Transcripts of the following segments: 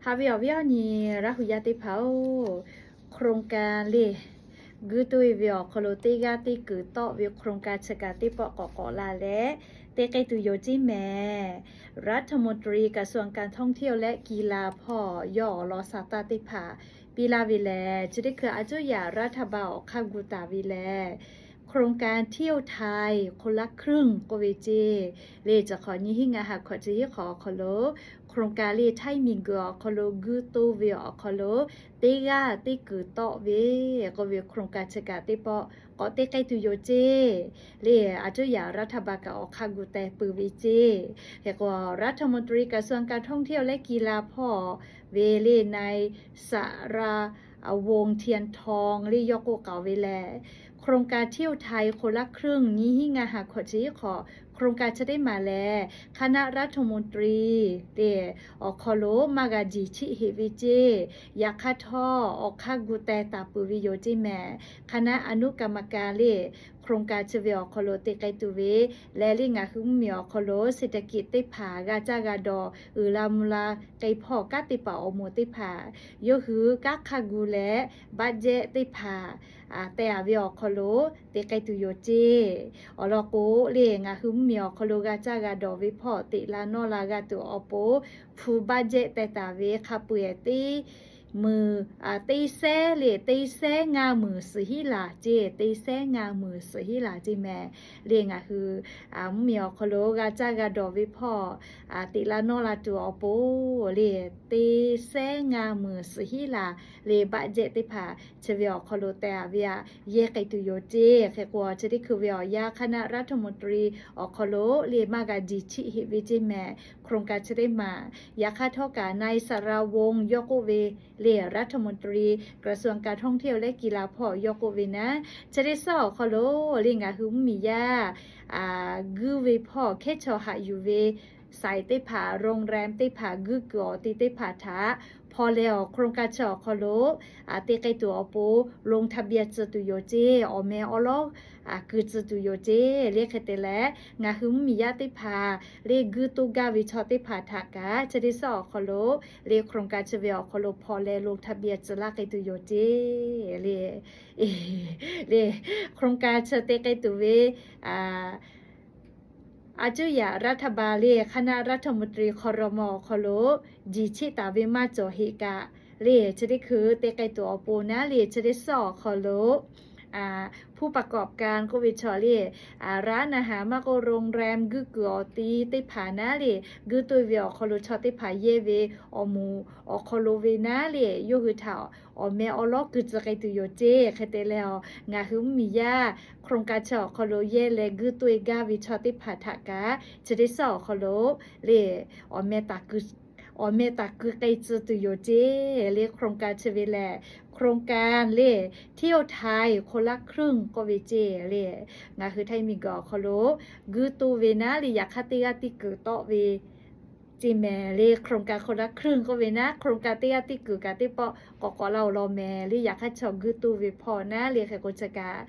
Haꞈ ve awˬ viˉ awˬ nyi Laˇ hu yaˇ teˇ hpaˍ-oˬ, โครงการ le, guˇ toˇ e ve awˬ hk'aw lo teˇ g'aˇ teˇ kuiˬ tawˆ ve โครงการ chi kaꞈ teˇ pawˆ k'awꞈ k'awꞈ la leh, te k'ai tuˬ yoˬ ceˇ mehˍ. รัฐมนตรีกระทรวงการท่องเที่ยวและกีฬา hpawˇ yawˇ awˬ lawn สตางค์ teˇ hpaˍ piˇ laˇ ve lehˬ, chi teˇ hkui aˬ cuˇ yaꞈ รัฐบาล awˬ hk'aˇ gu taˍ ve lehˬ, โครงการเที่ยวไทยคนละครึ่ง k'oˆ ve ceˇ. Le, chi hk'awꞈ nyiˇ hinˉ ngaˇ ha hkawꞈ chi hiˉ hk'awꞈ awˬ hk'aw lo โครงการ le, htaiˇ miˬguiˬ awˬ hk'aw lo guˇ toˇ ve awˬ hk'aw lo teˇ g'aˇ teˇ kuiˬ tawˆ ve k'oˆ ve โครงการ chi kaꞈ teˇ pawˆ k'awꞈ te k'ai tuˬ yoˬ ceˇ. Le, aˬ cuˇ yaꞈ รัฐบาล kaꞈ awˬ hk'aˇ gu teh peuˬ ve ceˇ. Hk'e k'o, รัฐมนตรีกระทรวงการท่องเที่ยวและกีฬา hpawˇ ve le, นายสระวงศ์ เทียนทอง le, yawˇ k'oˆ k'aoˍ ve lehˬ, โครงการเที่ยวไทยคนละครึ่ง nyiˇ hinˉ ngaˇ ha hkawꞈ chi hiˉ hk'awꞈ โครงการ chi teˇ maˬ lehˬ, คณะรัฐมนตรี le, awˬ hk'aw lo maˇ g'a jiˬ chiˆ heꞈ ve ceˇ. Yaꞈ hk'aˇ htawˇ, awˬ hk'aˇ gu teh taˍ peuˬ ve yoˬ ceˇ mehˍ. คณะอนุกรรมการ le, โครงการ chi ve awˬ hk'aw lo te k'ai tuˬ ve lehˬ, le, ngaˬ hui mvuhˇmiˬ awˬ hk'aw lo เศรษฐกิจ teˇ hpaˍ g'a caˇ g'a dawˬ uiˍ la mvuh la k'ai hpawˇ, kanˉ teˇ hpaˍ awˬ moˍ teˇ hpaˍ yawˇ hui kanˉ hk'aˇ gu leh, budget teˇ hpaˍ teh a ve awˬ hk'aw lo te k'ai tuˬ yoˬ ceˇ. Awˬ lawn k'o, le, ngaˬ hui mvuhˇmiˬ awˬ hk'aw lo g'a caˇ g'a dawˬ ve hpawˇ teꞈ la nawˇ la g'a tuˬ awˬ pon, hpu budget teh taˍ ve hk'a peu-eˬ teˇ meuˍ, teˇ sehˉ le, teˇ sehˉ ngaˇ meunˍ suhˍ hiˉ laˬ ceˇ, teˇ sehˉ ngaˇ meunˍ suhˍ hiˉ laˬ ceˇ mehˍ. Le, ngaˬ hui mvuhˇmiˬ awˬ hk'aw lo g'a caˇ g'a dawˬ ve hpawˇ teꞈ la nawˇ la tuˬ awˬ pon, le, teˇ sehˉ ngaˇ meunˍ suhˍ hiˉ laˬ le, budget teˇ hpaˍ chi ve awˬ hk'aw lo teh a ve aꞈ yehˇ k'ai tuˬ yoˬ ceˇ. Hk'e k'o, chi teˇ hkui ve awˬ yanˇ คณะรัฐมนตรี awˬ hk'aw lo le, maˇ g'a jiˬ chiˆ heꞈ ve ceˇ mehˍ. โครงการ chi teˇ maˬ yaꞈ hk'aˇ htawˇ kaꞈ นายสระวงศ์ yawˇ k'oˆ ve le, รัฐมนตรีกระทรวงการท่องเที่ยวและกีฬา hpawˇ yawˇ k'oˆ ve naˉ, chi teˇ suhˉ awˬ hk'aw lo le, ngaˬ hui mvuhˇmiˬ yaˇ guˇ ve hpawˇ hkehˉ chaw haꞈ yuˬ ve สถานที่ teˇ hpaˍ, โรงแรม teˇ hpaˍ, guˇ kuiˬ awˬ ti teˇ hpaˍ htaꞈ hpaw leh awˬ โครงการ chi awˬ hk'aw lo teꞈ k'ai tuˬ awˬ pon ลงทะเบียน tcuh tuˬ yoˬ ceˇ. Awˬ meh awˉ lawˉ keu tcuh tuˬ yoˬ ceˇ. Le, hk'e te leh, ngaˬ hui mvuhˇmiˬ yaˇ teˇ hpaˍ le, guˇ toˇ gaˇ ve chaw teˇ hpaˍ htaꞈ kaꞈ chi teˇ suhˉ awˬ hk'aw lo le, โครงการ chi ve awˬ hk'aw lo hpaw leh ลงทะเบียน tcuh laˇ k'ai tuˬ yoˬ ceˇ. Le, le, โครงการ chi teꞈ k'ai tuˬ ve aˬ cuˇ yaꞈ รัฐบาล le, คณะรัฐมนตรี ครม. awˬ hk'aw lo jiˬ chiˆ taˍ ve maˇ cawˬ heꞈ kaꞈ le, chi teˇ hkui teꞈ k'ai tuˬ awˬ pon naˉ le, chi teˇ suhˉ awˬ hk'aw lo hpu pa kawꞈ kaˇ k'oˆ ve chaw le, ร้านอาหาร maˇ k'oˆ โรงแรม guˇ kuiˬ awˬ ti teˇ hpaˍ naˉ le, guˇ toˇ ve awˬ hk'aw lo chaw teˇ hpaˍ yehˇ ve awˬ moˍ awˬ hk'aw lo ve naˉ le, yawˇ hui htaꞈ awˬ meh awˉ lawˉ keu tcuh k'ai tuˬ yoˬ ceˇ. Hk'e te leh, ngaˬ hui mvuhˇmiˬ yaˇ โครงการ chi awˬ hk'aw lo yehˇ leh guˇ toˇ e gaˇ ve chaw teˇ hpaˍ htaꞈ kaꞈ chi teˇ suhˉ awˬ hk'aw lo le, awˬ meh taˍ keu k'ai tcuh tuˬ yoˬ ceˇ. Le, โครงการ chi ve lehˬ, โครงการ le, เที่ยวไทยคนละครึ่ง k'oˆ ve ceˇ. Le, ngaˬ hui htaiˇ miˬguiˬ awˬ hk'aw lo guˇ toˇ ve naˉ le, yaꞈ hk'aˇ teˇ g'aˇ teˇ kuiˬ tawˆ ve ceˇ mehˍ. Le, โครงการ คนละครึ่ง k'oˆ ve naˉ, โครงการ teˇ g'aˇ teˇ kuiˬ kaꞈ teˇ pawˆ k'awꞈ k'awꞈ la awˬ lawn mehˍ. Le, yaꞈ hk'aˇ chaw guˇ toˇ ve hpawˇ naˉ le, hk'e k'o chi kaꞈ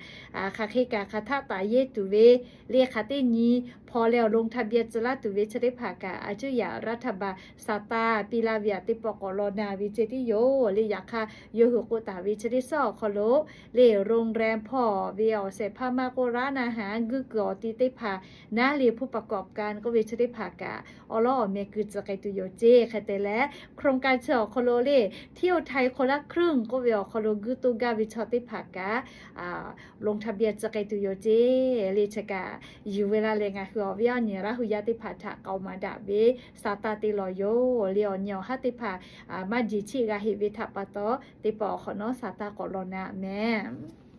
hk'aˬ hk'e kaꞈ hk'aˬ htaˆ taˍ yehˇ tuˬ ve le, hk'aˬ teˇ nyi hpaw leh awˬ ลงทะเบียน tcuh laˇ tuˬ ve chi teˇ hpaˍ kaꞈ aˬ cuˇ yaꞈ รัฐบาล saˍtanˍ piˇ laˇ ve aꞈ teˇ pawˆ k'awꞈ law na ve ceˇ tiˉ yoˬ. Le, yaꞈ hk'aˇ yawˇ hui k'oˆ taˍ ve chi teˇ suhˉ awˬ hk'aw lo le, โรงแรม hpawˇ ve awˬ shehˍ hpaˇ maˇ k'oˆ ร้านอาหาร guˇ kuiˬ awˬ ti teˇ hpaˍ naˉ le, ผู้ประกอบการ k'oˆ ve chi teˇ hpaˍ kaꞈ awˉ lawˉ awˬ meh keu tcuh k'ai tuˬ yoˬ ceˇ. Hk'e te leh, โครงการ chi awˬ hk'aw lo le, เที่ยวไทยคนละครึ่ง k'oˆ ve awˬ hk'aw lo guˇ toˇ gaˇ ve chaw teˇ hpaˍ kaꞈ ลงทะเบียน tcuh k'ai tuˬ yoˬ ceˇ. Le, chi kaꞈ yuˬ ve laˇ leh ngaˬ hui awˬ viˉ awˬ nyi Laˇ hu yaˇ teˇ hpaˍ htaꞈ k'aoˍ maˍ daꞈ ve saˍtanˍ te lawˬ yoˬ. Le, awˬ nyi awˬ haˉ teˇ hpaˍ maˇ jeˬ chiˆ g'a heꞈ ve htaꞈ pa taw, teˇ pawˆ awˬ hk'awꞈ nawˉ saˍtanˍ k'awꞈ law na mehˍ.